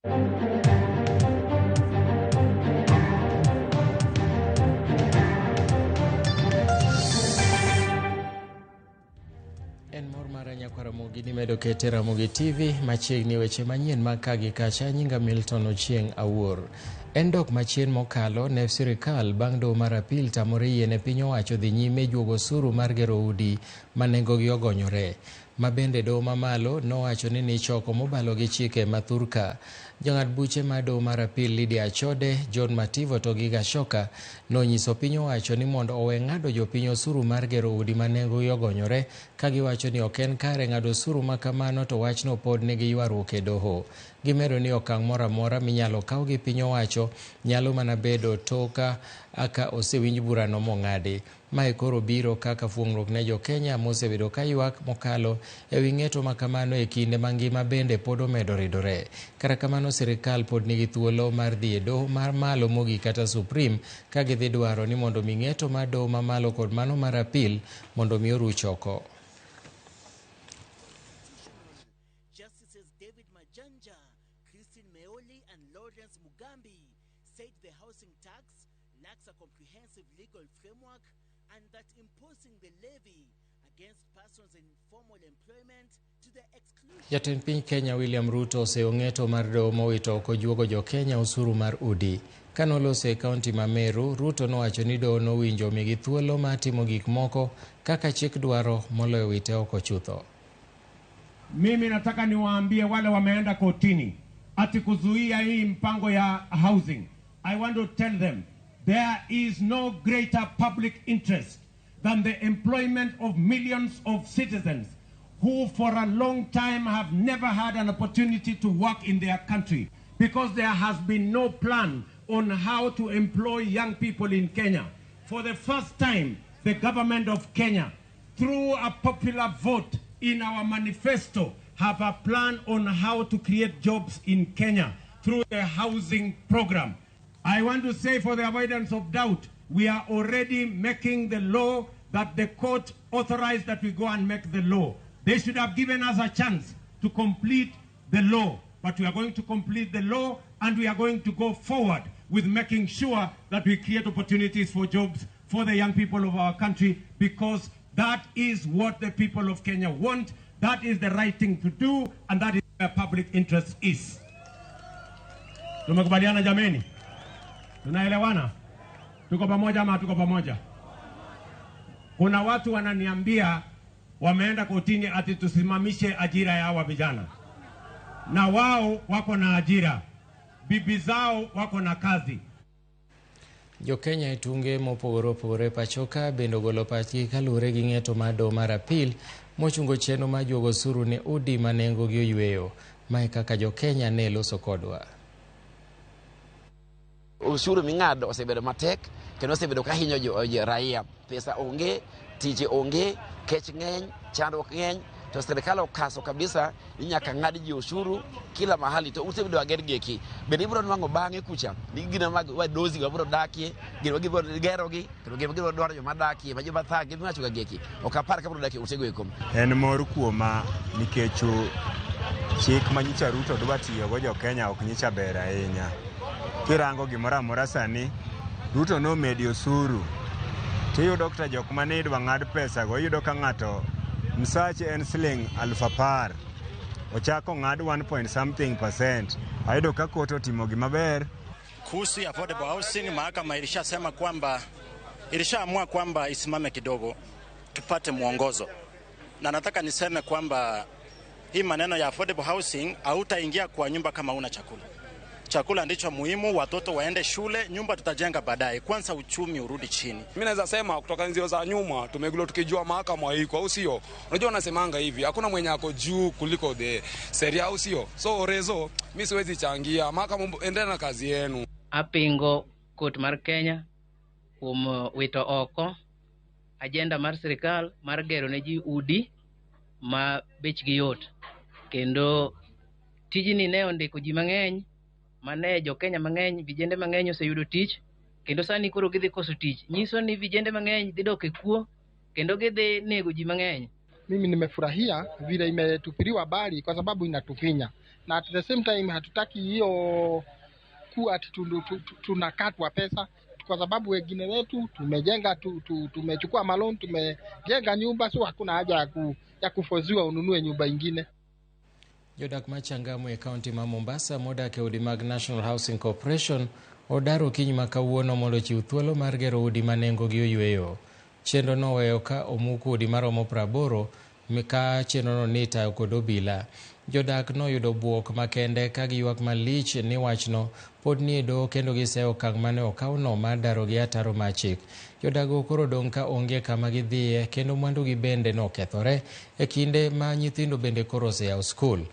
En mor mara nyakwar Ramogi ni medo kete Ramogi TV machiegni weche manyien mag ka gi kacha. Nyinga Milton Ochieng' Awuor. En dok machien mokalo ne sirikal bang' doho mar apil tamore yie ne piny owacho dhi nyime juogo osuru mar gero udi ma nengogi ogonyore. Ma bende doho mamalo nowacho ni nichoko mobalo gi chike ma thurka. Jong'ad buche mar doho mar apil Lydia Achode, John Mativo to gi Gashoka nonyiso piny owacho ni mondo owe ng'ado jopiny osuru mar gero udi ma nengogi ogonyore ka giwacho ni ok en kare ng'ado osuru ma kamano to wachno pod nigi ywaruok e doho. Gimedo ni okang' moro amora minyalo kaw gi piny owacho nyalo mana bedo tok ka osewinj burano mong'adi. Mae koro biro kaka fuong'ruok ne jo-Kenya mosebedo ka ywak mokalo e wi ng'eto ma kamano e kinde ma ngima bende pod omedo ridore. Kata kamano sirikal pod nigi thuolo mar dhi e doho mar malo mogik kata Supreme ka gidhi dwaro ni mondo mi ng'eto mar doho mamalo kod mano mar apil mondo mi oruch oko. Justices David Majanja, Christine Meoli and Lawrence Mugambi said the housing tax lacks a comprehensive legal framework and that imposing the levy against persons in formal employment to the exclusion Jatend piny Kenya William Ruto oseyo ng'eto mar doho mowito oko juogo jo Kenya osuru mar udi. Kanoloso e kaunti ma Meru, Ruto nowacho ni doho nowinjo omigi thuolo mar timo gik moko kaka chik dwaro moloyo wite oko chutho. Mimi nataka niwaambie wale wameenda kotini ati kuzuia hii mpango ya housing. I want to tell them there is no greater public interest than the employment of millions of citizens who for a long time have never had an opportunity to work in their country because there has been no plan on how to employ young people in Kenya. For the first time, the government of Kenya, through a popular vote in our manifesto, have a plan on how to create jobs in Kenya through the housing program. I want to say, for the avoidance of doubt, we are already making the law that the court authorized that we go and make the law. They should have given us a chance to complete the law, but we are going to complete the law and we are going to go forward with making sure that we create opportunities for jobs for the young people of our country, because that is what the people of Kenya want. That is the right thing to do, and that is where public interest is. Tumekubaliana jameni? Tunaelewana? Tuko pamoja ama hatuko pamoja? Kuna watu wananiambia wameenda kotini ati tusimamishe ajira ya hawa vijana, na wao wako na ajira, bibi zao wako na kazi. Jo-Kenya e tunge mopogore opogore pachoka bende ogolo pachgi kaluwore gi ng'eto mar doho mar apil mochungo chenro mar juogo osuru ne udi ma nengogi oyweyo. Mae kaka jo-Kenya ne loso kodwa. Osuru ming'ado osebedo matek kendo osebedo ka hinyo jo raia. Pesa onge, tije onge, kech ng'eny, chandruok ng'eny, to sirikal okaso kabisa ni nyaka ng'ad ji osuru kila mahali, to ute midwa ger gieki bende ibiro nwang'o bang'e kucha ni gino mag wadozi wabiro dakie, gino gibiro gerogi kendo gino gibiro dwaro joma dakie ma joma thage miwacho ga gieki ok apar ka biro dakie utego eko. En mor kuoma nikech chik ma nyicha Ruto dwa tiyogo jo Kenya ok nyicha ber ahinya. Kirango gimoro amora sani, Ruto nomedi osuru. Tiyudo kata jok mane idwa ng'ad pesago, iyudo ka ng'ato msache en siling 10,000. Ochako ng'ad 1 point something percent. Ayudo ka kot otimo gima ber. Kuhusu affordable housing, mahakama ilishasema kwamba ilishaamua kwamba isimame kidogo tupate mwongozo, na nataka niseme kwamba hii maneno ya affordable housing, hautaingia kwa nyumba kama una chakula. Chakula ndicho muhimu, watoto waende shule, nyumba tutajenga baadaye. Kwanza uchumi urudi chini. Mimi naweza sema kutoka enzi za nyuma tumegula tukijua mahakama iko, au sio? Unajua wanasemanga hivi, hakuna mwenye ako juu kuliko the sheria, au sio? So Rezo, mimi siwezi changia. Mahakama, endelea na kazi yenu. Apingo kot mar Kenya kuom wito oko agenda mar sirikal mar gero ne ji udi ma bechgi yot, kendo tijni ne ondiko ji mang'eny mane jo Kenya mang'eny, vijende mang'eny oseyudo tich, kendo sani koro gidhi koso tich. Nyiso ni vijende mang'eny dhi dok e kuo kendo gidhi nego ji mang'eny. Mimi nimefurahia vile imetupiliwa mbali kwa sababu inatufinya, na at the same time hatutaki hiyo kuwa ati tunakatwa pesa kwa sababu wengine wetu tumejenga tumechukua maloan, tumejenga nyumba, so hakuna haja ya kuforciwa ununue nyumba ingine. Jodak ma Changamwe e kaunti ma Mombasa modak e udi mag National Housing Corporation odar okinyi ma kawuono mondo ochiw thuolo mar gero udi ma nengogi oyweyo. Chenro no oweyo ka omuk udi maromo 80 ka chenrono ni itayo kod obila. Jodak noyudo buok makende ka giywak malich ni wachno pod nie doho kendo giseyo okang' mane okawno mar darogi ataro mar chik. Jodak go koro odong' ka onge kama gidhiye kendo mwandugi bende nokethore e kinde ma nyithindo bende koro oseyawo skul.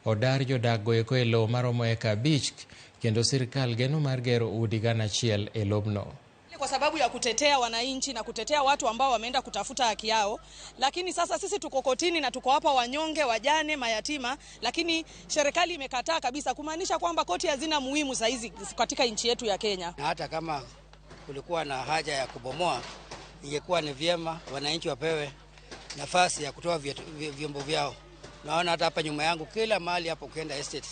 Odar jodak go eko e lowo maromo eka 5 kendo sirkal geno mar gero udi 1,000 e lobno. Kwa sababu ya kutetea wananchi na kutetea watu ambao wameenda kutafuta haki yao, lakini sasa sisi tuko kotini na tuko hapa wanyonge, wajane, mayatima, lakini serikali imekataa kabisa, kumaanisha kwamba koti hazina muhimu saa hizi katika nchi yetu ya Kenya. Na hata kama kulikuwa na haja ya kubomoa, ingekuwa ni vyema wananchi wapewe nafasi ya kutoa vyombo vyao. Naona hata hapa nyuma yangu kila mahali hapo ukienda estate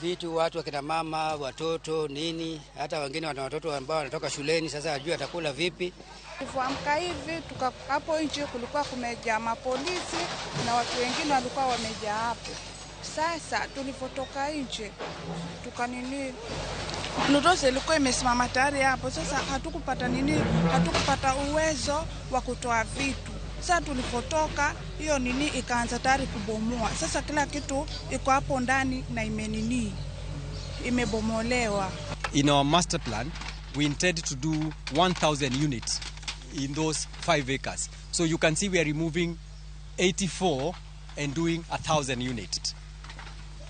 vitu, watu wakina mama, watoto nini, hata wengine wana watoto ambao wanatoka shuleni, sasa hajui atakula vipi. Tulivyoamka hivi tuka hapo nje kulikuwa kumejaa mapolisi na watu wengine walikuwa wamejaa hapo. Sasa tulivyotoka nje tukanini, bulldozer ilikuwa imesimama tayari hapo. Sasa hatukupata nini, hatukupata uwezo wa kutoa vitu. Sasa tulipotoka hiyo nini ikaanza tayari kubomoa. Sasa kila kitu iko hapo ndani na imenini imebomolewa. In our master plan, we intend to do 1,000 units in those 5 acres. So you can see we are removing 84 and doing 1,000 units.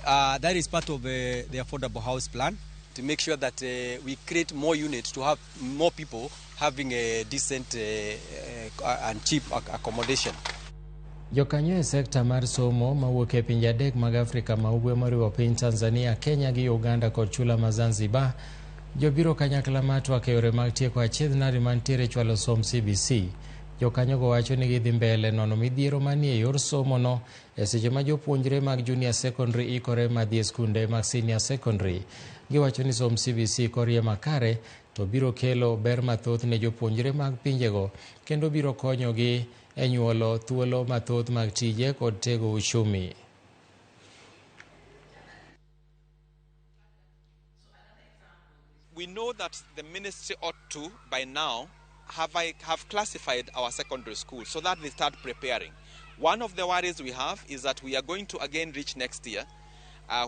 That is part of the affordable house plan to make sure that we create more units to have more people having a decent and cheap accommodation. Jokanyo e sekta mar somo mawuok e pinje adek mag Afrika ma ugwe moriwo piny Tanzania, Kenya gi Uganda kod chula ma Zanzibar jobiro kanyakla mar twak e yore mag tieko achiedh nade mantiere chwalo somb CBC. Jokanyogo wacho ni gidhi mbele nono midhiero manie yor somo no e seche ma jopuonjre mag junior secondary ikore madhi e skunde mag senior secondary. Giwacho ni somb CBC korie makare to biro kelo ber mathoth ne jopuonjre mag pinjego kendo biro konyogi e nyuolo thuolo mathoth mag tije kod tego uchumi. We know that the ministry ought to, by now, have classified our secondary schools so that they start preparing. One of the worries we have is that we are going to again reach next year.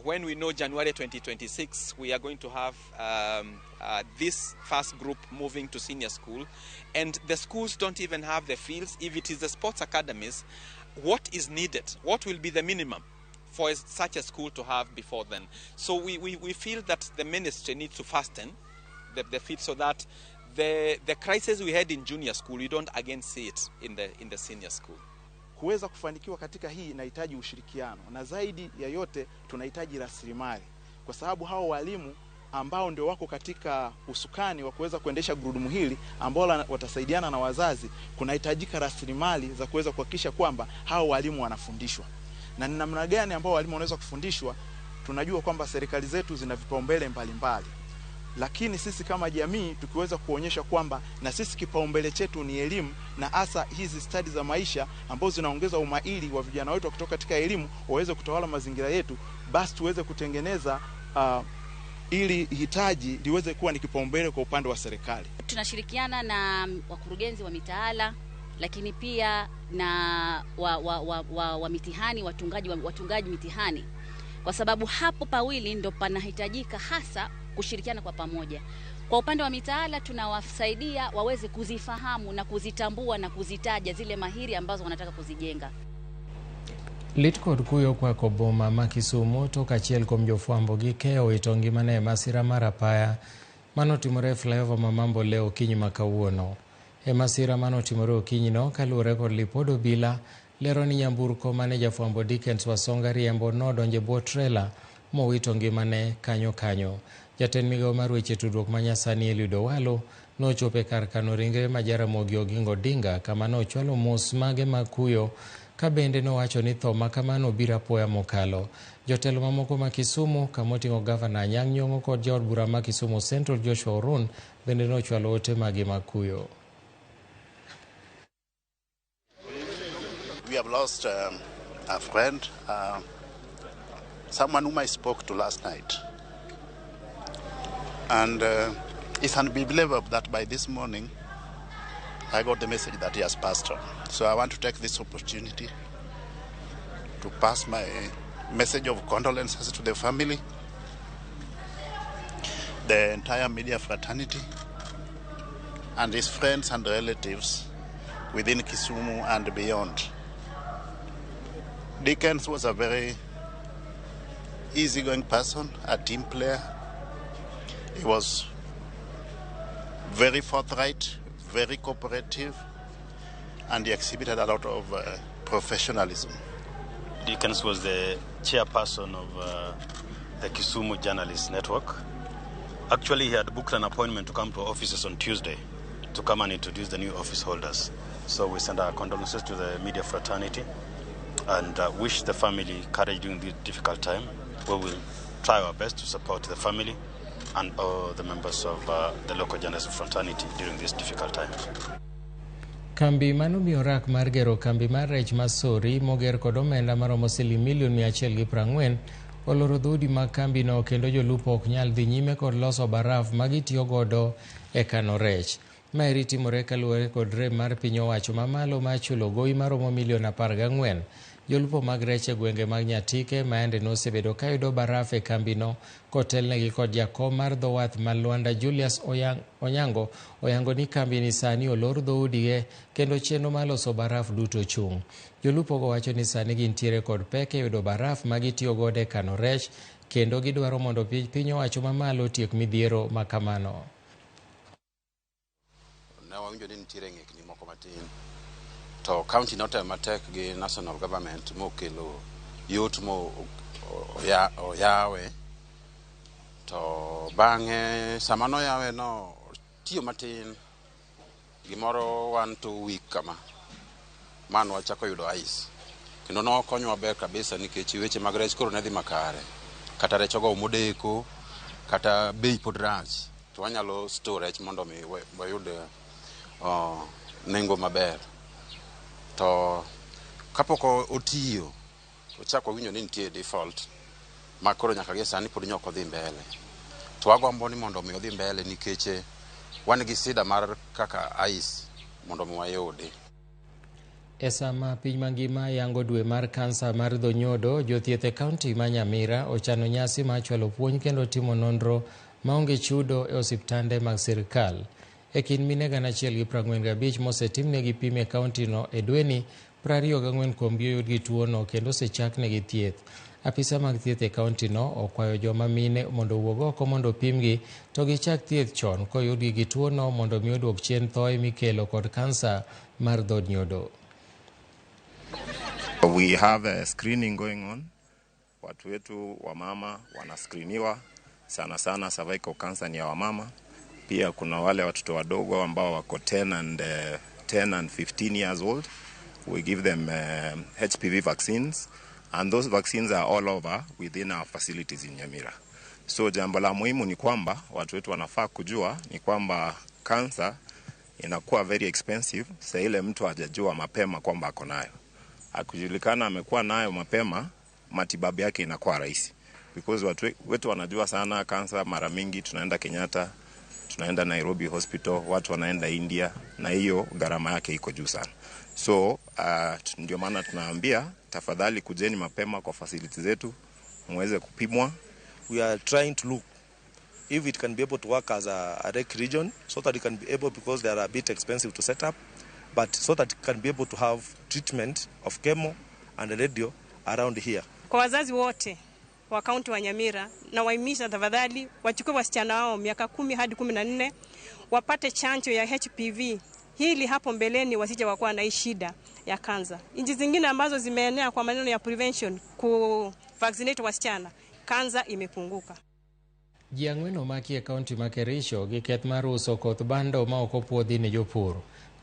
When we know January 2026, we are going to have this first group moving to senior school. And the schools don't even have the fields. If it is the sports academies, what is needed? What will be the minimum for such a school to have before then? So we feel that the ministry needs to fasten the feet so that the crisis we had in junior school, we don't again see it in the senior school. Kuweza kufanikiwa katika hii inahitaji ushirikiano na zaidi ya yote tunahitaji rasilimali, kwa sababu hao walimu ambao ndio wako katika usukani wa kuweza kuendesha gurudumu hili ambao watasaidiana na wazazi, kunahitajika rasilimali za kuweza kuhakikisha kwamba hao walimu wanafundishwa. Na ni namna gani ambao walimu wanaweza kufundishwa? Tunajua kwamba serikali zetu zina vipaumbele mbalimbali, lakini sisi kama jamii tukiweza kuonyesha kwamba na sisi kipaumbele chetu ni elimu na hasa hizi stadi za maisha ambazo zinaongeza umahiri wa vijana wetu kutoka katika elimu waweze kutawala mazingira yetu, basi tuweze kutengeneza ili hitaji liweze kuwa ni kipaumbele kwa upande wa serikali. Tunashirikiana na wakurugenzi wa mitaala, lakini pia na wa mitihani, watungaji mitihani, kwa sababu hapo pawili ndo panahitajika hasa kushirikiana kwa pamoja. Kwa upande wa mitaala tunawasaidia waweze kuzifahamu na kuzitambua na kuzitaja zile mahiri ambazo wanataka kuzijenga. Lit kod kuyo kwako boma ma Kisumu tok achiel kuom jofwambo gi keyo owito ngimane e masira mar apaya manotimore e flyover ma Mambo Leo okinyi ma kawuono. E masira manotimore okinyino kaluwore kod lipod obila lero ni nyamburko mane jafwambo Dickens Wasonga riembo nodonjo e bwo trela mowito ngimane kanyo kanyo. Jatend migawo mar weche tudruok manyasani Eliud Owalo nochopo e kar kano ringre ma Jaramogi Oginga Odinga kama nochwalo mos mage mag kuyo Ka bende nowacho ni tho ma kamano biro apoya mokalo. Jotelo mamoko ma Kisumu kamoting'o gavana Anyang' Nyong'o kod jaod bura ma Kisumu Central Joshua Orun bende nochwalo ote magi mag kuyo. We have lost a friend, someone whom I spoke to last night. And it's unbelievable that by this morning, I got the message that he has passed on. So I want to take this opportunity to pass my message of condolences to the family, the entire media fraternity, and his friends and relatives within Kisumu and beyond. Dickens was a very easygoing person, a team player. He was very forthright, very cooperative, and he exhibited a lot of professionalism. Dickens was the chairperson of the Kisumu Journalists Network. Actually, he had booked an appointment to come to our offices on Tuesday to come and introduce the new office holders. So we send our condolences to the media fraternity and wish the family courage during this difficult time. We will try our best to support the family and all the members of the local journalism fraternity during this difficult time. Kambi manomiyo rak mar gero kambi mar rech ma Sori moger kod omenda maromo siling milion 140 oloro dhoudi mag kambino kendo jolupo ok nyal dhi nyime kod loso baraf magitiyo godo e kano rech. Maeri timore kaluwore kod rem mar piny owacho mamalo mar chulo gowi maromo milion 14. Jolupo mag rech e gwenge mag Nyatike maende nosebedo kayudo baraf e kambino kotelnegi kod jakom mar dho wath ma Lwanda Julius Onyango oyango ni kambini sani olor dhoudige kendo chenro mar loso baraf duto chung'. Jolupo go wacho ni sani gintiere kod pek e yudo baraf magitiyo godo e kano rech kendo gidwaro mondo piny owacho mamalo otiek midhiero ma kamano. Ne wawinjo ni nitiere ng'ikni moko matin to county notemo matek gi national government mokelo yot mo oyawe to bang'e sama noyawe no tiyo matin gimoro 1-2 week kama mano wachako yudo ice kendo nokonyowa maber kabisa nikech weche mag rech koro ne dhi makare kata rech ogowo modeko kata bei pod rach to wanyalo store rech mondo mi wayud nengo maber. To kapok otiyo ochako winjo ni nitie default ma koro nyaka gi sani pod nyok odhi mbele. To wagombo ni mondo mi odhi mbele nikech wan gi sida mar kaka ice mondo mi wayudi. E sama piny mangima yango dwe mar kansa mar dho nyodo, jothieth e kaunti ma Nyamira ochano nyasi mar chwalo puonj kendo timo nonro maonge chudo e osiptande mag sirkal. E kind mine 145 mosetimnegi pim e kauntino e dweni, 24 kuomgi oyud gi tuono kendo osechaknegi thieth. Apisa mag thieth e kauntino okwayo joma mine mondo owuog oko mondo opimgi to gichak thieth chon koyudgi gi tuono mondo mi oduok chien thoe mikelo kod kansa mar dho nyodo. We have a screening going on. Watu wetu wamama wanascreeniwa sana sana, cervical cancer ni ya wamama. Pia kuna wale watoto wadogo ambao wako 10 and 15 years old. We give them HPV vaccines, and those vaccines are all over within our facilities in Nyamira. So jambo la muhimu ni kwamba watu wetu wanafaa kujua ni kwamba cancer inakuwa very expensive saa ile mtu hajajua mapema kwamba ako nayo. Akujulikana amekuwa nayo mapema, matibabu yake inakuwa rahisi. Because watu wetu wanajua sana cancer, mara mingi tunaenda Kenyatta, tunaenda Nairobi Hospital, watu wanaenda India, na hiyo gharama yake iko juu sana. So ndio maana tunaambia tafadhali kujeni mapema kwa facility zetu muweze kupimwa. We are trying to look if it can be able to work as a rec region so that it can be able, because they are a bit expensive to set up, but so that it can be able to have treatment of chemo and radio around here. Kwa wazazi wote wa kaunti wa Nyamira na wahimiza tafadhali wachukue wasichana wao miaka 10 hadi 14 wapate chanjo ya HPV ili hapo mbeleni wasije wakuwa na shida ya kansa. Nchi zingine ambazo zimeenea kwa maneno ya prevention ku vaccinate wasichana, kansa imepunguka. Ji ang'wen omaki e kaunti ma Kericho gi keth mar uso koth bando ma ok opuodhi ne jopur.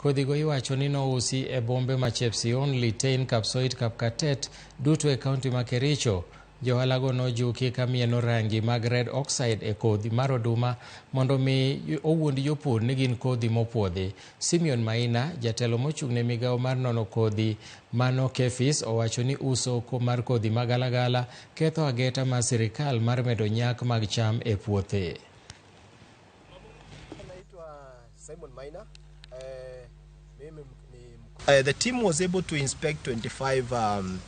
Kodhigo iwacho ni nousi e bombe ma Chepsion, Litein, Kapsoit, Kapkatet duto e kaunti ma Kericho. Johalago nojuki ka mieno rangi mag red oxide e kodhi mar oduma mondo mi owuond jopur ni gin kodhi mopuodhi. Simeon Maina, jatelo mochung' ne migawo mar nono kodhi mano KEPHIS, owacho ni uso mar kodhi magalagala ketho ageta mar sirikal mar medo nyak mag cham e puothe. Simon Maina. The team was able to inspect 25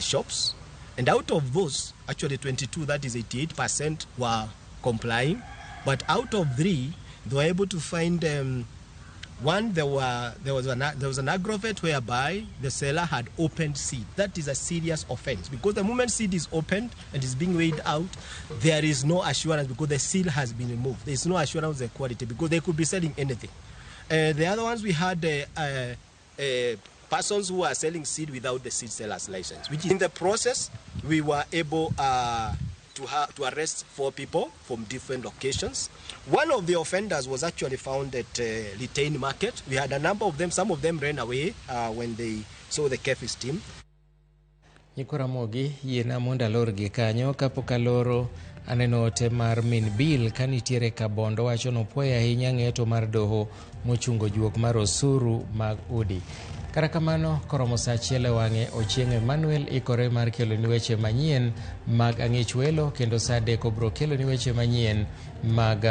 shops, and out of those, actually 22, that is 88%, were complying. But out of 3, they were able to find one. There was an aggravate whereby the seller had opened seed. That is a serious offense, because the moment seed is opened and is being weighed out, there is no assurance, because the seal has been removed. There is no assurance of the quality, because they could be selling anything. The other ones, we had persons who are selling seed without the seed seller's license, which in the process, we were able to arrest 4 people from different locations. One of the offenders was actually found at Litein Market. We had a number of them. Some of them ran away when they saw the KEPHIS team. Nyikoramogi yiena mondo alor gi kanyo kapok aloro aneno ote mar min Bill kanitiere Kabondo wacho nopuoyo ahinya ng'eto mar doho mochungo juok mar osuru mag udi. Kata kamano koromo saa achiel e wang'e Ochieng' Emmanuel ikore mar keloni weche manyien mag ang'ich welo kendo saa 3 obro keloni weche manyien mag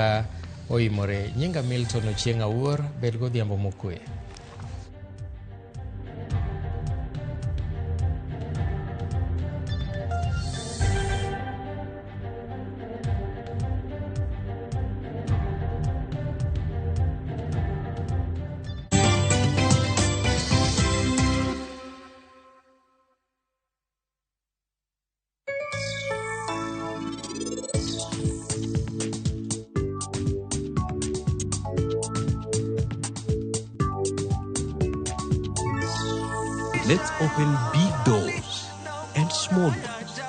oimore. Nyinga Milton Ochieng' Awuor, bed godhiambo mokwe. Let's open big doors and small ones.